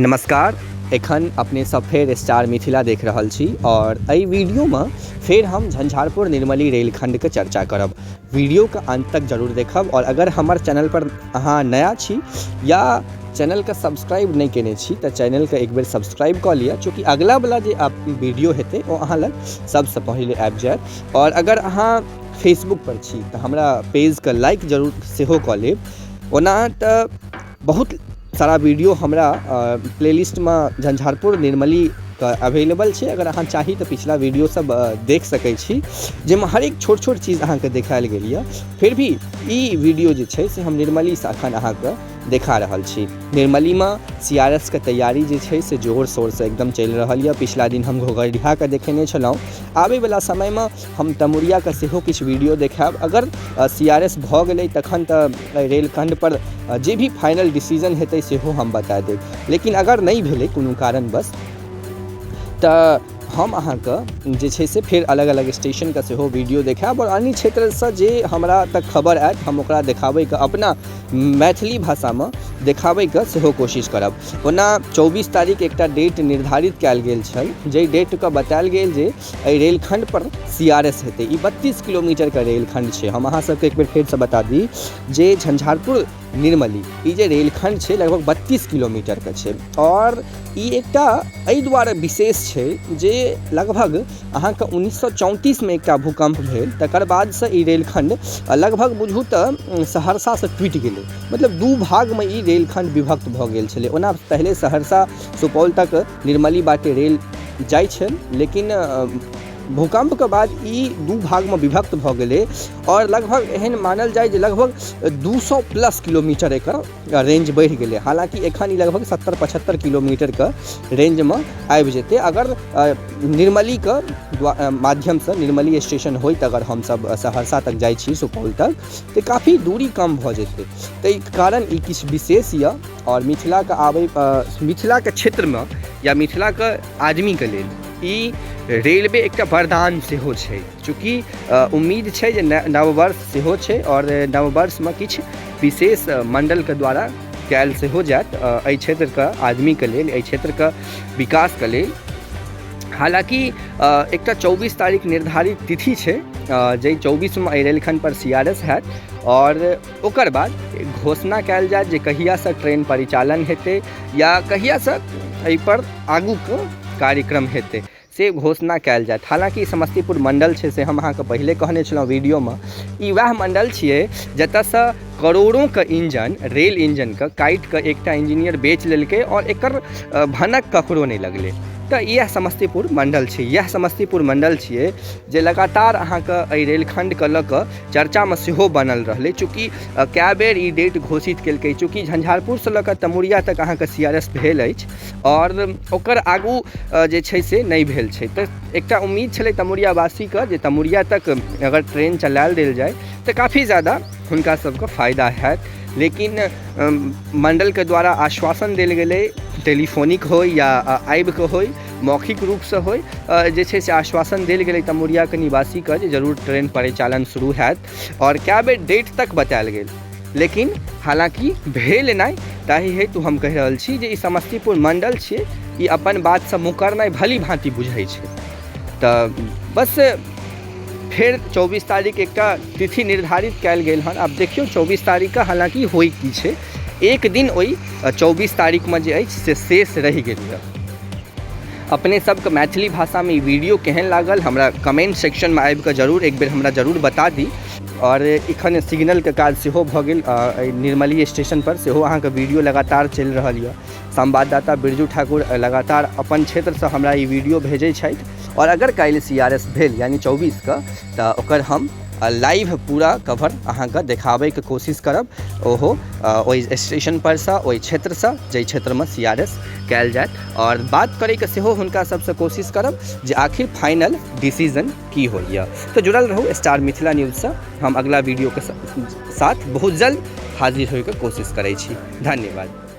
नमस्कार, एखन अपने सब फेर स्टार मिथिला देख रहल छी और एहि वीडियोमे फेर हम झंझारपुर निर्मली रेलखंडके चर्चा करब। वीडियोके अंत तक जरूर देखब और अगर हमर चैनल पर अहाँ नया छी या चैनलके सब्सक्राइब नहि केने छी तऽ चैनलके एक बेर सब्सक्राइब कऽ लिअ, चूँकि अगला वला जे वीडियो हेतै ओ अहाँ लग सबसँ पहिले आबि जायत। और अगर अहाँ फेसबुक पर छी तऽ हमरा पेजके लाइक जरूर सेहो कऽ लेब। ओना तऽ बहुत सारा वीडियो हमरा प्लेलिस्टमे झंझारपुर निर्मलीके अवेलेबल छै, अगर अहाँ चाही तऽ पिछला वीडियो सब देख सकै छी जाहिमे हरेक छोट छोट चीज अहाँके देखायल गेल यऽ। फिर भी ई वीडियो जे छै से हम निर्मलीसँ अखन अहाँके देखा रहल छी। निर्मलीमे CRS के तैयारी जे छै से जोर शोरसँ एकदम चलि रहल यऽ। पिछला दिन हम घोघरडीहाके देखेने छलहुँ, आबैवला समयमे हम तमुरियाके सेहो किछु वीडियो देखायब। अगर CRS भऽ गेलै तखन तऽ रेलखण्ड पर जे भी फाइनल डिसीजन हेतै सेहो हम बता देब, लेकिन अगर नहि भेलै कोनो कारणवश तऽ हम अहाँके जे छै से फेर अलग अलग स्टेशनके सेहो वीडियो देखायब और अन्य क्षेत्रसँ जे हमरा तक खबर आयत हम ओकरा देखाबैके अपना मैथिली भाषामे देखाबैके सेहो कोशिश करब। ओना 24 तारीख एकटा डेट निर्धारित कयल गेल छल, जाहि डेटके बतायल गेल जे एहि रेलखण्ड पर CRS हेतै। ई 32 किलोमीटरके रेलखण्ड छै। हम अहाँ सबके एक बेर फेरसँ बता दी जे झंझारपुर निर्मली ई जे रेलखण्ड छै लगभग 32 किलोमीटरके छै और ई एकटा एहि दुआरे विशेष छै जे लगभग अहाँके 1934 मे एकटा भूकम्प भेल, तकर बादसँ ई रेलखण्ड लगभग बुझू तऽ सहरसासँ टूटि गेलै, मतलब दू भागमे ई रेलखण्ड विभक्त भऽ गेल छलै। ओना पहिले सहरसा सुपौल तक निर्मली बाटे रेल जाइ छल, लेकिन भूकम्पके बाद ई दू भागमे विभक्त भऽ गेलै और लगभग एहन मानल जाय जे लगभग 200 प्लस किलोमीटर एकर रेंज बढ़ि गेलै। हालाँकि एखन ई लगभग 70-75 किलोमीटरके रेंजमे आबि जेतै अगर निर्मलीके माध्यमसँ निर्मली स्टेशन होइत अगर हमसब सहरसा तक जाइ छी सुपौल तक तऽ काफी दूरी कम भऽ जेतै। ताहि कारण ई किछु विशेष यऽ और मिथिलाके आबै मिथिलाके क्षेत्रमे या मिथिलाके आदमीके लेल ई रेलवे एकटा वरदान सेहो छै। चूँकि उम्मीद छै जे नववर्ष सेहो छै और नववर्षमे किछु विशेष मण्डलके द्वारा कयल सेहो जायत एहि क्षेत्रके आदमीके लेल, एहि क्षेत्रके विकासके लेल। हालाँकि एकटा 24 तारीख निर्धारित तिथि छै जाहि 24मे एहि रेलखण्ड पर CRS हैत और ओकर बाद घोषणा कयल जायत जे कहियासँ ट्रेन परिचालन हेतै या कहियासँ एहिपर आगूके कार्यक्रम हेतै से घोषणा कयल जायत। हालाँकि समस्तीपुर मण्डल छै से हम अहाँके पहिले कहने छलहुँ वीडियोमे, ई वएह मण्डल छियै जतऽसँ करोड़ोंके इंजन रेल इंजनके काटिकऽ एकटा इंजीनियर बेच लेलकै और एकर भनक ककरो नहि लगलै। तऽ इएह समस्तीपुर मण्डल छै, इएह समस्तीपुर मण्डल छियै जे लगातार अहाँके एहि रेलखण्डके लऽ कऽ चर्चामे सेहो बनल रहलै। चूँकि कए बेर ई डेट घोषित केलकै, चूँकि झंझारपुरसँ लऽ कऽ तमुरिया तक अहाँके CRS भेल अछि और ओकर आगू जे छै से नहि भेल छै। तऽ एकटा उम्मीद छलै तमुरियावासीके जे तमुरिया तक अगर ट्रेन चलायल देल जाय तऽ काफी ज्यादा हुनका सबके फायदा हैत, लेकिन मण्डलके द्वारा आश्वासन देल गेलै, टेलीफोनिक होइ या आबिकऽ होइ, मौखिक रूपसँ होइ, जे छै से आश्वासन देल गेलै तमुरियाके निवासीके जे जरूर ट्रेन परिचालन शुरू हैत और कए बेर डेट तक बतायल गेल, लेकिन हालाँकि भेल नहि। ताहि हेतु हम कहि रहल छी जे ई समस्तीपुर मण्डल छियै, ई अपन बातसँ मुकरनाइ भली भाँति बुझै छै। तऽ बस फेर 24 तारीख एकटा तिथि निर्धारित कयल गेल हन। आब देखियौ 24 तारीखके हालाँकि होइ की छै, एक दिन ओहि 24 तारीखमे जे अछि से शेष रहि गेल यऽ। अपने सबके मैथिली भाषामे ई वीडियो केहन लागल हमरा कमेंट सेक्शनमे आबिकऽ जरूर एक बेर हमरा जरूर बता दी। और एखन सिग्नलके काज सेहो भऽ गेल निर्मली स्टेशन पर सेहो अहाँके वीडियो लगातार चलि रहल यऽ। संवाददाता बिरजू ठाकुर लगातार अपन क्षेत्रसँ हमरा ई वीडियो भेजै छथि और अगर काल्हि CRS भेल यानी 24के तऽ ओकर हम लाइव पूरा कवर अहाँके देखाबैके कोशिश करब, ओहो ओहि स्टेशन परसँ ओहि क्षेत्रसँ जाहि क्षेत्रमे CRS कयल जायत और बात करैके सेहो हुनका सबसँ कोशिश करब जे आखिर फाइनल डिसीजन की होइए। तऽ जुड़ल रहू स्टार मिथिला न्यूजसँ, हम अगला वीडियोके साथ बहुत जल्द हाजिर होइके कोशिश करै छी। धन्यवाद।